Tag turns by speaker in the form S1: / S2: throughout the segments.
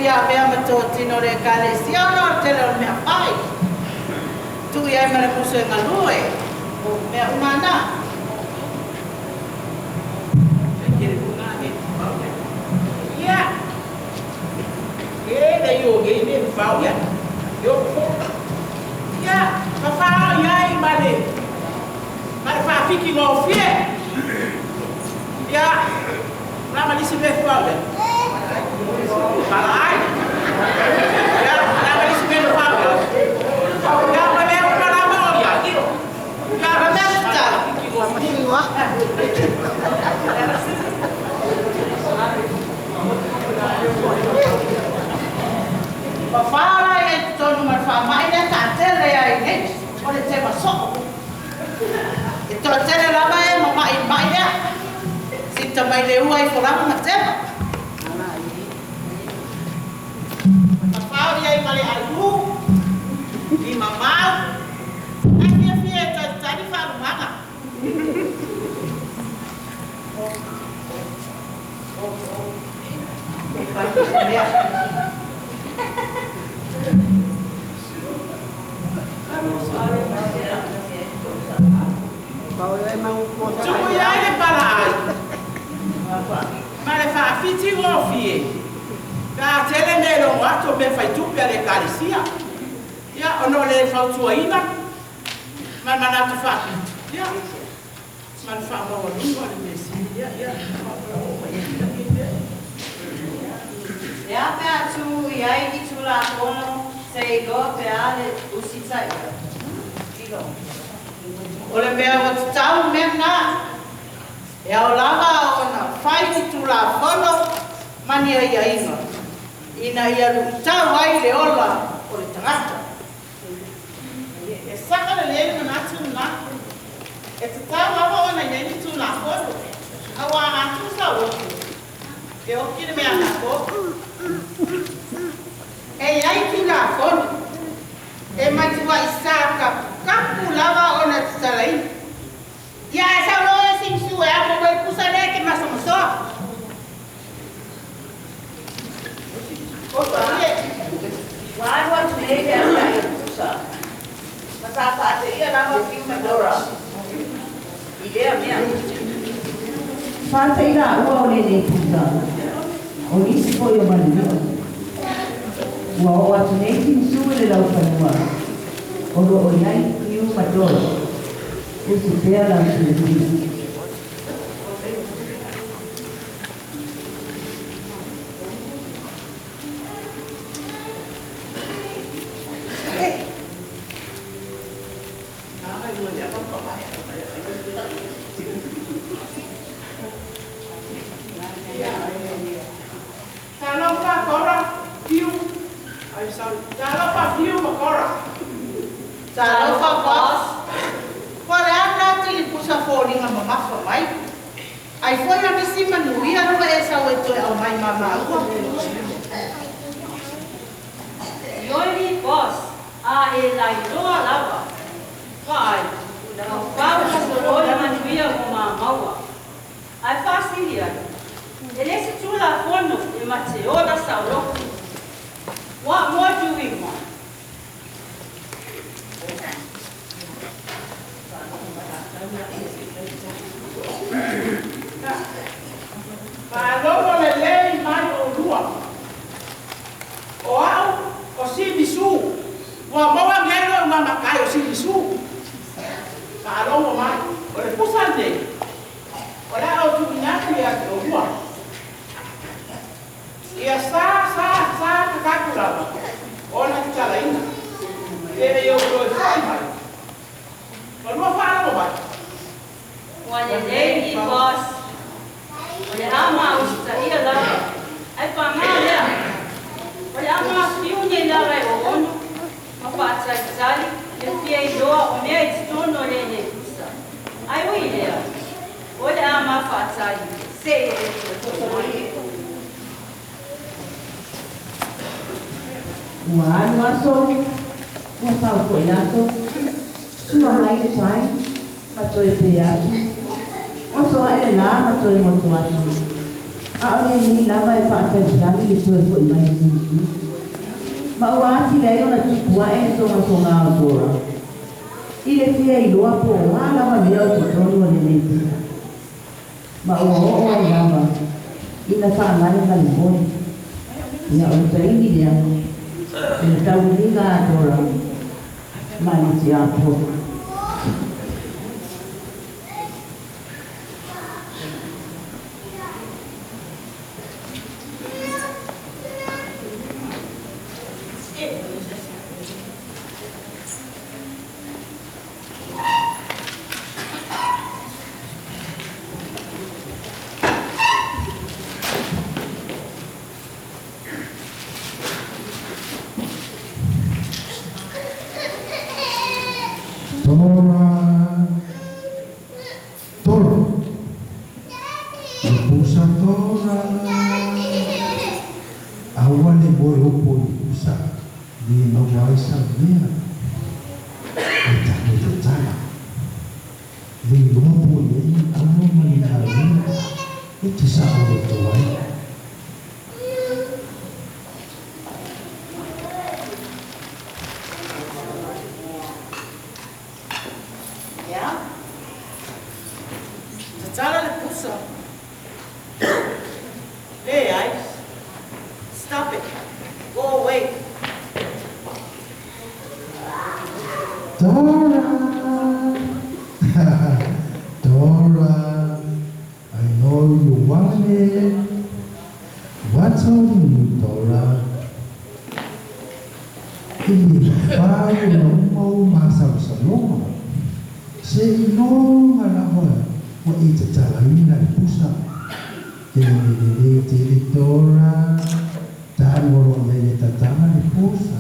S1: fia avea ma totino o le Ekalesia ona o le tele o le mea fai. Tuu i ai ma le musu e galue, o mea uma na.
S2: Ia, e le i o nei mea fao ia. Yo ko. Ia, fa fao ia i ma le faafiki gofie. Ia, la ma lisi mea fao ia. Pala ai. Ia, la ma lisi mea fao ia. Ia, ma mea uma la ma o ia. Ia,
S1: Ma mea tatau.
S2: faafiki gofie.
S1: Fafao la ia i totonu ma le faama'i lea taatele ai nei, o le teva so'o. E toatele lava e mama'i i le ma'i lea. Sita mai le ua ifo lava ma teva.
S2: Fafao i ai ma le aiū, i mamau, ae fiafia e talitali faalumaga.
S1: Mea.
S2: Tuku i ai le palaai, ma le faafiti gofie, pe a tele mea e logo atu o mea faitupe a le Ekalesia. Ia, ona o le fautuaina, ma le manatu faapito, ia, ma le faamaualuga o le mea sili lea, ia,
S3: E a pe a tu i ai ni Tulafono se i iloa pe a le usitaia. Tilo.
S1: O le mea ua tatau mea lena. E ao lava ona fai ni Tulafono ma ni aiaiga ina ia lu'itau ai le ola o le tagata.
S2: E saka lelei le manatu lena. E tatau lava ona i ai ni Tulafono. Auā a tuu sauotu, e oki le mea a tatou.
S1: E i ai Tulafono e matua'i sakapukapu lava ona tatalaina. Ia ae sau loa oe Sigisu e amo mai le pusa lea e te masomasoa.
S2: Otoie.
S3: Ua alu atu nei le autaʻi o le pusa, ma sa faateia lava Fiu ma Dora i lea mea.
S4: Faate'i lāua o lenei pusa, o nisi foi o manuia. Ua oo atu nei Sigisu i le laufanua o lo o i ai Fiu ma Dora. Usi pea lau silafia.
S2: Talofa Cora, Fiu. Ai, sorry. Talofa Fiu ma Cora.
S1: Talofa boss. Po o le a lena tili pusa foliga mamafa mai. Ai foi o nisi manuia ua e sau e toe aumai ma māua.
S3: Ioe boss, a e lailoa lava. Vaai, ua pau ma soloi manuia ua mamaua. Ae faasili atu, e le se Tulafono e ma te ola saoloto. What more do we want?
S2: Faalogo lelei mai oulua. O a'u o Sivisu. Ua maua nei lo'u igoa matai o Sivisu. Faalogo mai. O le pusa lenei, o le a ou tuuina atu ia te oulua. Ia sa sa sa kakapu lava ona tatalaina. E le i ou toe fo'i mai. Malua faalogo mai.
S3: Ua lelei boss. O le a ma usitaia lava. Ae pagā lea, o le a ma fiu nei lava e oono ma faatalitali le fia iloa o mea i totonu o lenei pusa. Ae ui i lea, o le a ma faatali seia e toe fo'i mai.
S4: Ua alu aso, ua pau foi aso, sua mai le tai, ma toe pe atu. Oso aʻe le lā ma toe motu atu. A'ole lenei lava e fa'atalisali le toe fo'i mai o Tinisu. Ma ua atili ai ona tupu a'e le togatogā o Dora i le fia iloa po o a lava mea o totonu o lenei pusa. Ma ua oo ai lava ina fa'agale ma le moe. Ia o le taimi lea o le tauiliga a Dora ma le tiapono.
S5: Dora, Dora, le pusa Dora. Aua le moe opo i le pusa, le maua ai sau mea. E tago tatala. Le iloa po o i ai ni alo ma ni aiga e te saoloto ai.
S1: Ia, tatala le pusa. Leai. Stop it. Go away.
S5: Dora! Dora, I know you want it. What's holding you, Dora? E le mafai ona uma ou masalosaloga. Seiloga lava ua e tatalaina le pusa. E le lelei tele, Dora. Tago o lo o i ai e tatala le pusa.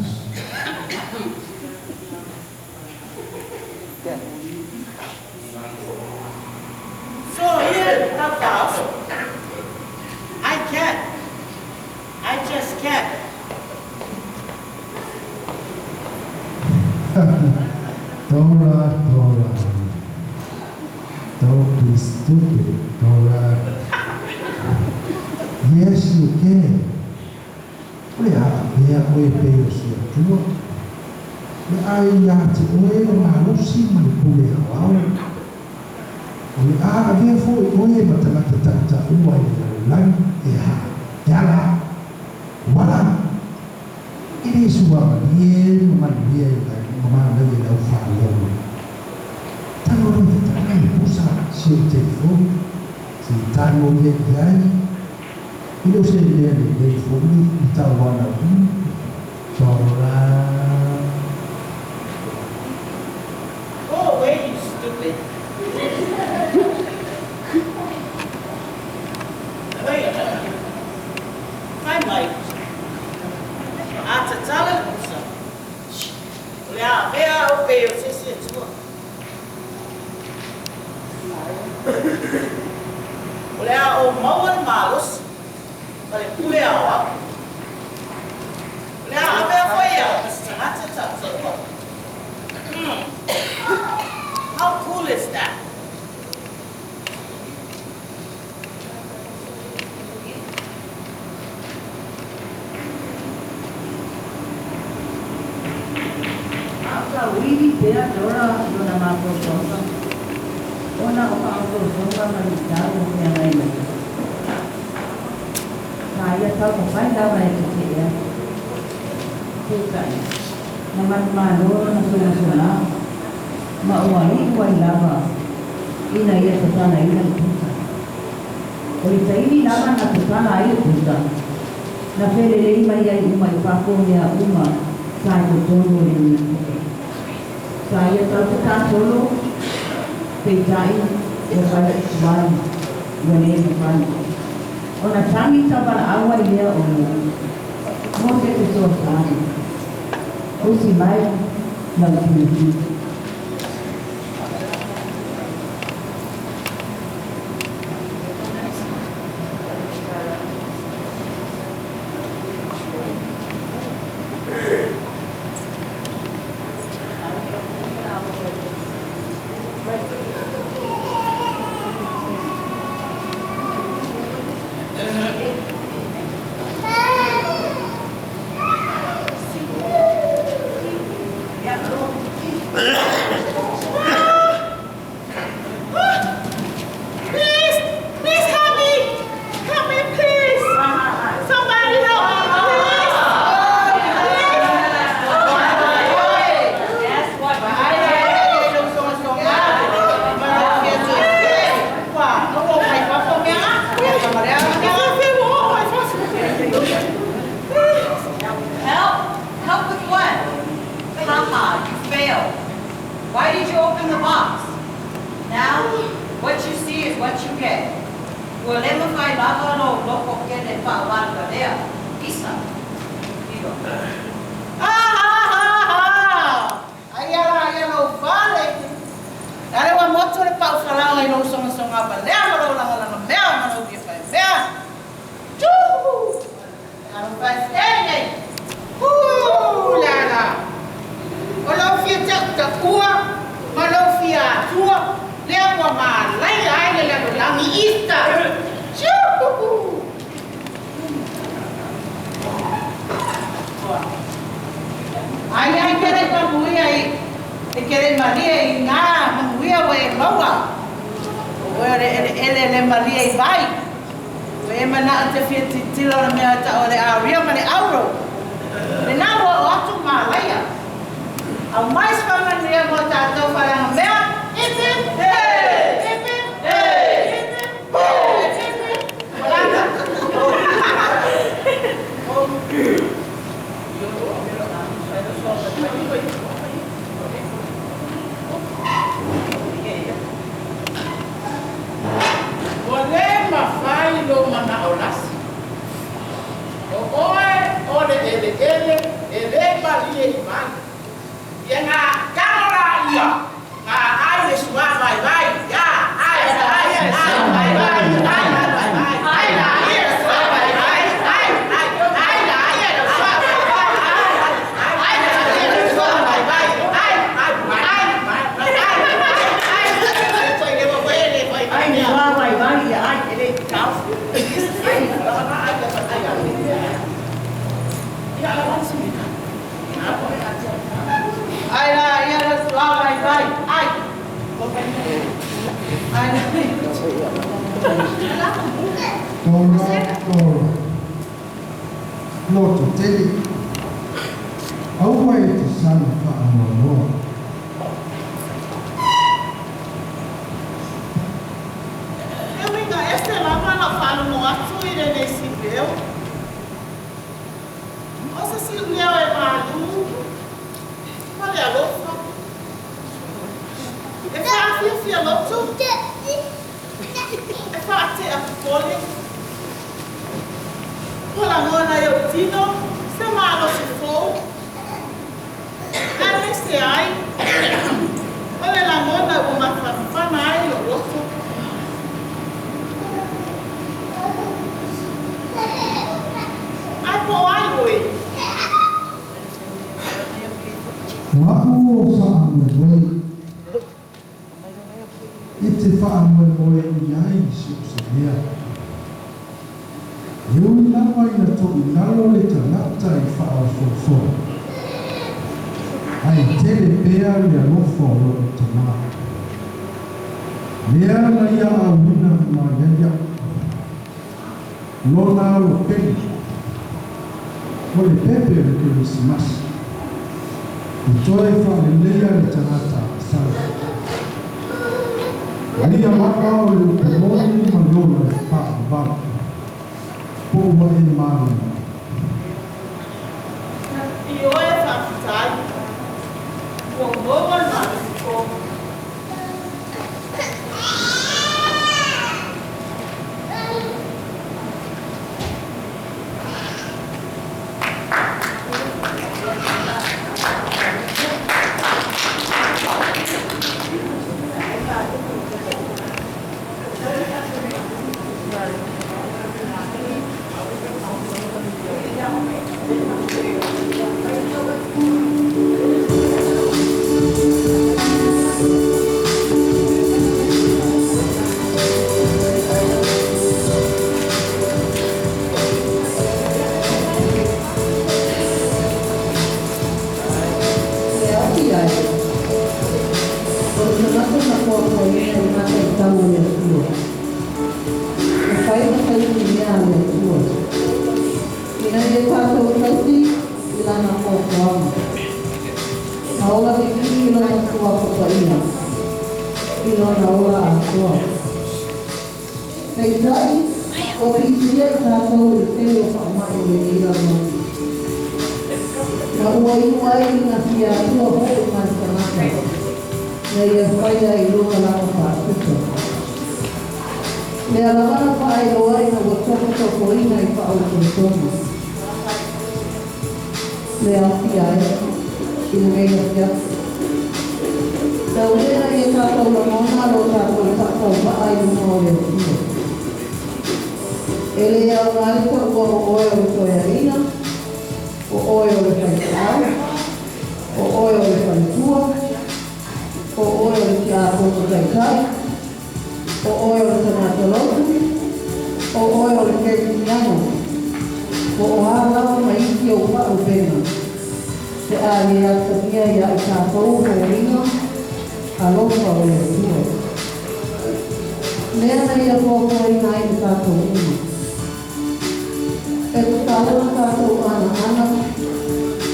S1: Soia le taufaaoso. I can't. I just can't.
S5: Dora, Dora. Don't be stupid, Dora. Yes, you can. O le a avea oe e pei o se Atua. O le a ia te oe le malosi ma le pule aoao. O le a avea fo'i oe ma tagata ta'uta'ua i le lalolagi e ala uala. E lē suamalie ma manuia i ma manaia i lau faalogo. Tago loa e tatala le pusa si o'u telefoni, se'i tago ia i ai. E le o se mea lelei fo'i le taualaauina. Dora.
S1: Go away, you stupid. Wait. I might. A tatala le pusa, o le a avea au e pei o se isi Atua. O le a ou maua le malosi ma le pule aoao. O le a avea foi au ma se tagata tautaua. Hmm. How cool is that?
S4: A o tauili pea Dora i lona mafaufauga ona o faaosoosoga ma luitau o feagai ma ia. Sa ia taumafai lava e tete'e atu. Peitai, na manumalo lona sogasogā, ma ua i'u ai lava ina ia tatalaina le pusa. O le taimi lava na tatala ai le pusa, na felelei mai ai uma i fafo mea uma sa i totonu o lenei po'e. Sa ia tau tatasolo, peitai ua fai tuai, ua lē mafai. Ona tagi tavala'au ai lea o ia mo se fesoasoani. Usi mai lau Timoti.
S1: Ha ha ha ha! Aia lā ia lou fale. Ale ua motu le pau falaoa i lou sogasoga valea ma lou lagalaga mea ma lou fia faimea. Tjuhu! Talofa e nei. Huu la la. O lou fia taʻutaʻua ma lou fia atua lea ua malaia ai le lalolagi Easter. Tjuhu! Ai ai kele manuia i e kele malie i ngā manuia ua e maua. O oe o le eleele le malie i vai. Ua e manaʻo te fia tilotilo o le mea e taʻu o le aria ma le auro. Lena ua oo atu malaia. Aumai se faamanuia mo tatou falaga mea. Hip hip hey! Hip hip hey! Hip hip hey! Hip hip Ua
S2: Ua lē mafai lou manaʻo lasi. O oe o le ʻeleʻele e lē malie i vai. Ia na kalo lāia, na ai le suā vaivai, ia ai ai ai vaivai, ai vaivai, ai lāia le suā vaivai, ai ai ai lāia le suā vaivai, ai ai lāia le suā vaivai, ai ai ai ai ai
S4: Ai le suā vaivai, ia ai e le tau.
S1: Ai la ia le suā vaivai, ai. Ai la.
S5: Tola, tola. Loto tele. Aua e te saga faanoanoa.
S1: E uiga ese lava lau faalogo atu i lenei siuleo. O se siuleo e malū ma le alofa. E faafiafia loto, e faatea popole. Ua lagona i ou tino se malosi fou, aemaise ai o le lagona ua mafanafana ai lou loto. Ae po o ai oe?
S5: O a'u o faamoemoe e te faamoemoe i ai i so o se mea. E ui lava ina toʻilalo le tagata i faaofoofo, ae tele pea le alofa o lona tamā. Lea na ia auina mai ai iaʻu, lona alo pele, o le pepe o le Kerisimasi, e toe faaleleia le tagata sala. Aia lava o le upu moni ma le ola e faavavau, po ua e mālama.
S1: Ioe faafetai, ua maua le malosi fou.
S4: E ati ai, o le tagata na puapuaina i mataitau o le Atua, e fai ma taimi mea a le Atua, ina ia tatou tausi i Lana puapuaga, ma ola kikini i Lona Suafa Paia, i Lona ola atoa. Peitai, ua piitia i tatou i le tele o faamai o lenei lalolagi, ma ua iu ai ina fia Atua hoi ma le tagata, ina ia faia i lona lava faatusa. Lea lava na faailoa ai ina ua tofotofoina i faaototonu.
S6: Le aofia ai i lenei afiafi. Taulia ia tatou lagona lo tatou faatauvaa i luma o le Atua. E lē aoga le taua o oe o le toeaina, o oe o le faifeau, o oe o le faletua, o oe o le tiakono taitai, o oe o le tagata lotu, o oe o le kerisiano, po o a lava ma isi ou faaupega, pe a lē atagia iā i tatou foliga alofa o le Atua. Lea na ia fuafuaina ai le tatou uma. E tatau ona tatou agaga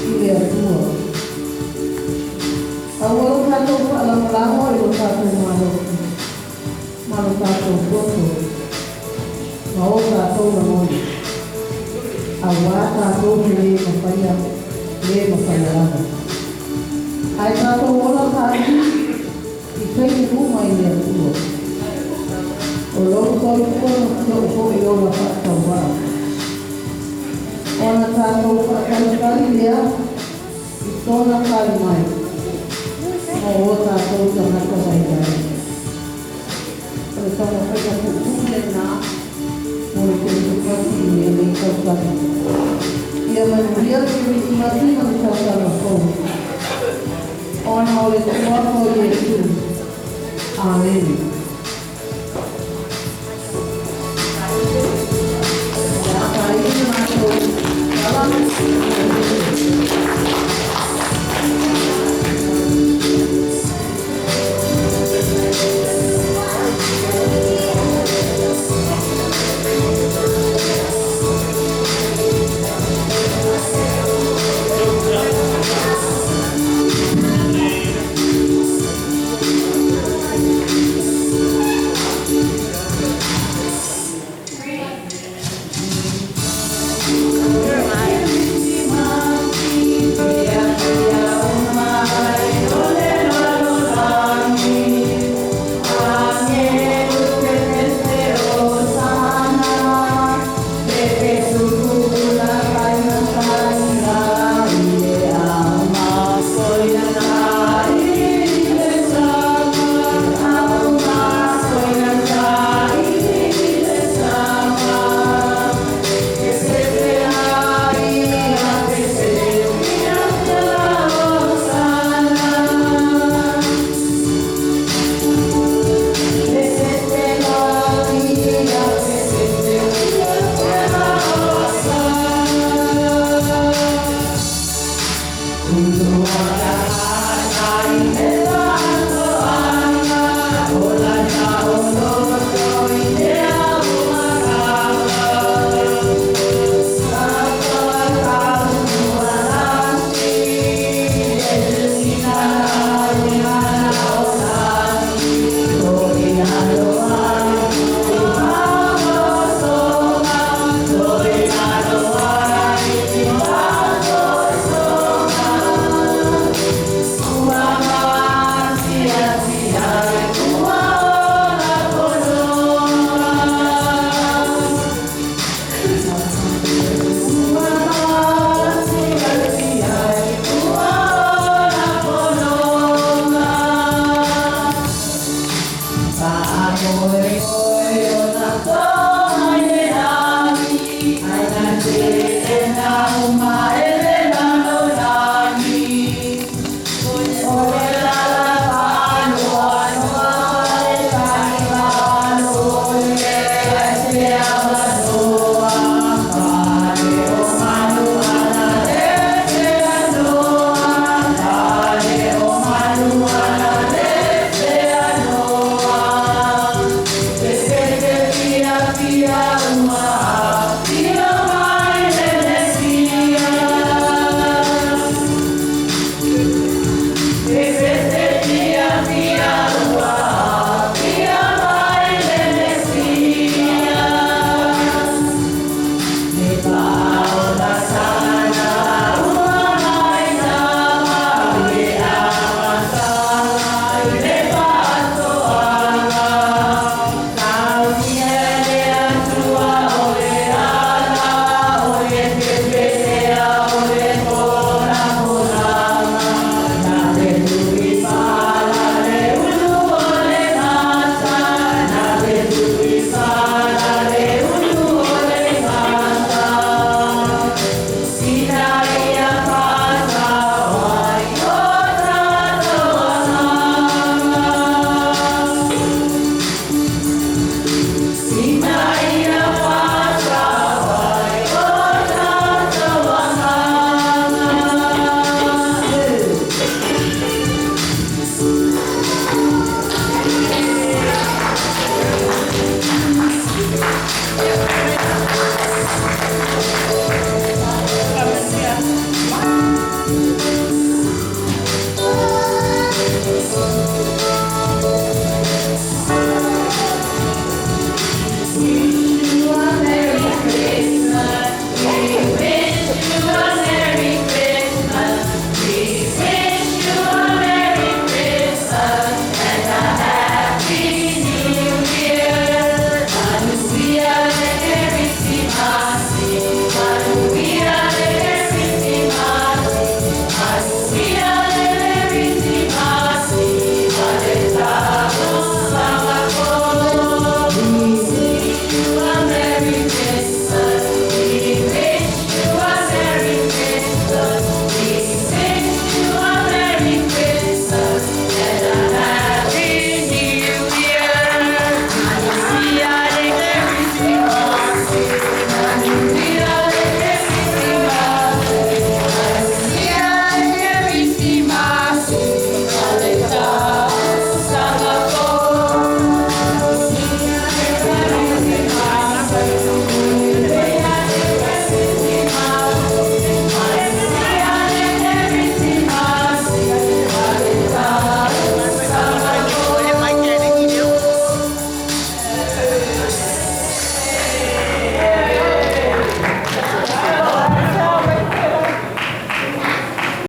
S6: i le Atua. Aua lo tatou faalagolago i lo tatou malosi, ma lo tatou poto, ma o tatou lagona. Auā tatou te lē mafaia lē mafaia lava. Ae tatou ola faai'i i taimi uma i le Atua. O lou soifua ma si o'u fo'i ola faatauvaa. Ona tatou faatalitali lea i tona tali mai mo o tatou tagata vaivai. O le taumafaiga puupuu lenā mo le Kerisimasi i lenei tausaga. Ia manuia le Kerisimasi ma le tausaga fou. Ona o le suafa o Iesu. Amene. O le a fāili le matou tala.